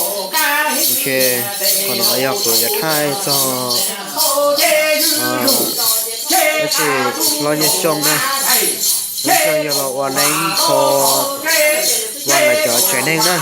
Ok, qhov no yog kuv yuav thaij txog tab sis hlob Nyiaj Xyooj na, Nyiaj Xyooj yog los ua neeb kho Vaj Lam cov tsev neeg na.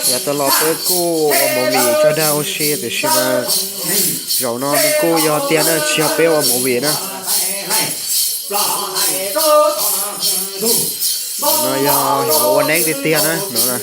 Yav tas los peb kuj ua movie tso dag ua si tiam sis mas zaum no nws kuj yog tiag na, tsis yog peb ua movie na. No yog ua neeb tiag tiag na no.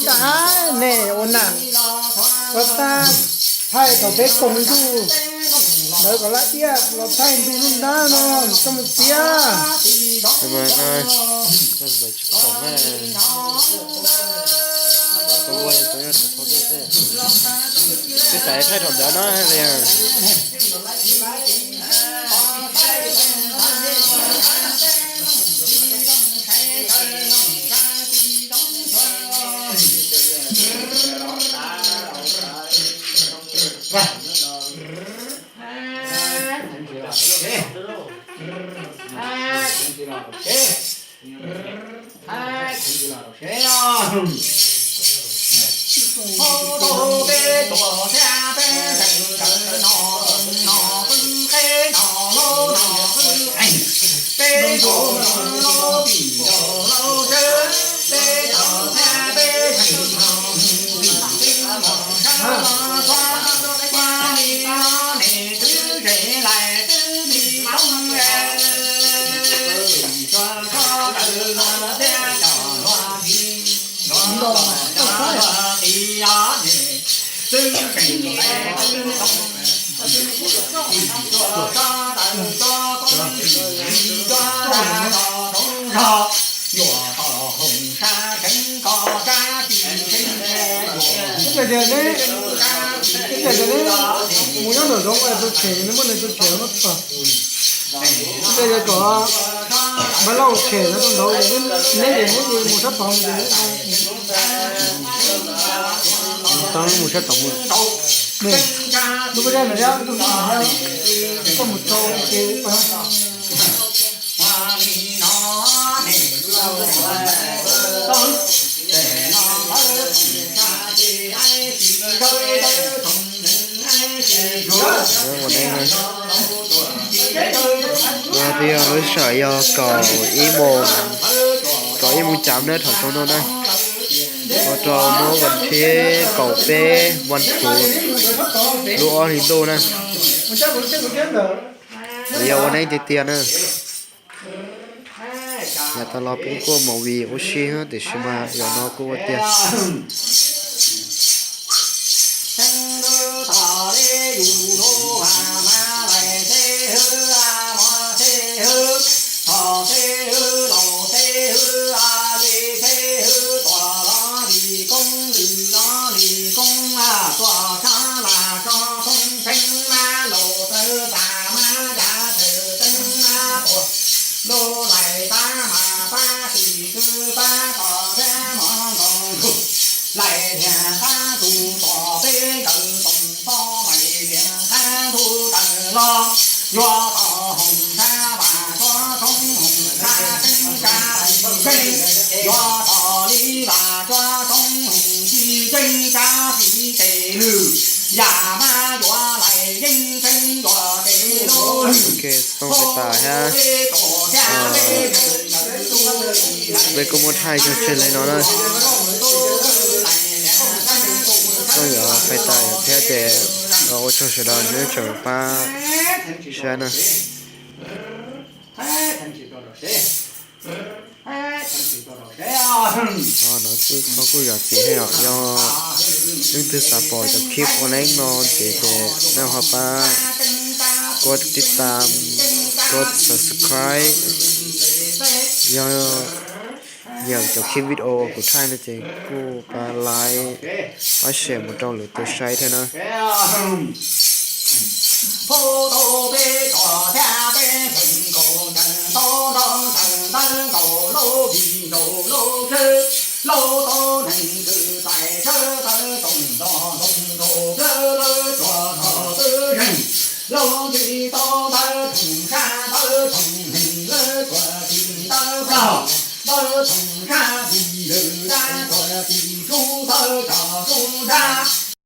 Ub, nej ua nam ua tag thaij thaum peb koom ntuj ntawd kom laj iab los thaij ntu ntuj ntab no coj mus txiav. Peb xav thaij thaum ntawd no li. Ib pliag tias neb, ib pliag tias neb mus nyob nram zoov es tus tshem nws muaj nws tus tshem no tag. Ib pliag tias kom npawg Lauj tshem no tau ntau ces neb ces neb mus sab tod ces neb tau mus sab tod mus. Nws kuj yog nws thiab, koj mus tso ces Ua neeb na. Ua tiag lub sij hawm yog kaum ib moos, kaum ib moos cav na thaum xyoo no na. Ua rau hnub vas thib kaum peb vas thuv lub ob hlis ntuj na. Yog ua neeb tiag tiag na. Yav tas los peb kuj ua movie ua si tiam sis mas zaum no kuj ua tiag. Lais tab mas pab tis kwv pab tos thiab mov nkaus lug, lais niag qab tus tos peb nkawd toom pob mais niag qab ntuj tawm los, yuav tos hoom nthab vas tsuab tshoob hoom nthab tseeb tsa hoom tseeb, yuav tos li vas tsuab tshoob hoom txiv tseeb tsa txiv tes lwm, yam mab yuav lais yeeb tseeb yuav tes lub lwm. Ok, xoo pais tas thiab. Peb kuj muab thaij tso tseg li no na. Koj yuav pais tas thiab ces ua tsaug sawv daws neb tseem pab saib na. No kuj, kuj yog txiv hais os, yog leej twg xav pom cov clip ua neeb no ces, ces nej ho pab kov tib tam, kov subscribe. Yog nyiam cov clip video kuv thaij no ces kuj pab like, pab share mus rau lwm tus saib thiab na. Pub tau peb tso thiab peb nkees nkaus, ntawm ntaub nrog ntawm ntawv nkaus, lub vij nkaus lub tsheb, lub tub neeg kwv txais tshawb tawv toom nrog ntoo nkaus, plawb lawv tsuas nrog twb zeeg, lub nti tau ntawv thoom sab ntawv thoom neeg lawv tsuas tis ntawv plaug, ntawv thoom sab tis lwm dab tsuas tis sub ntawv tso sub nrab.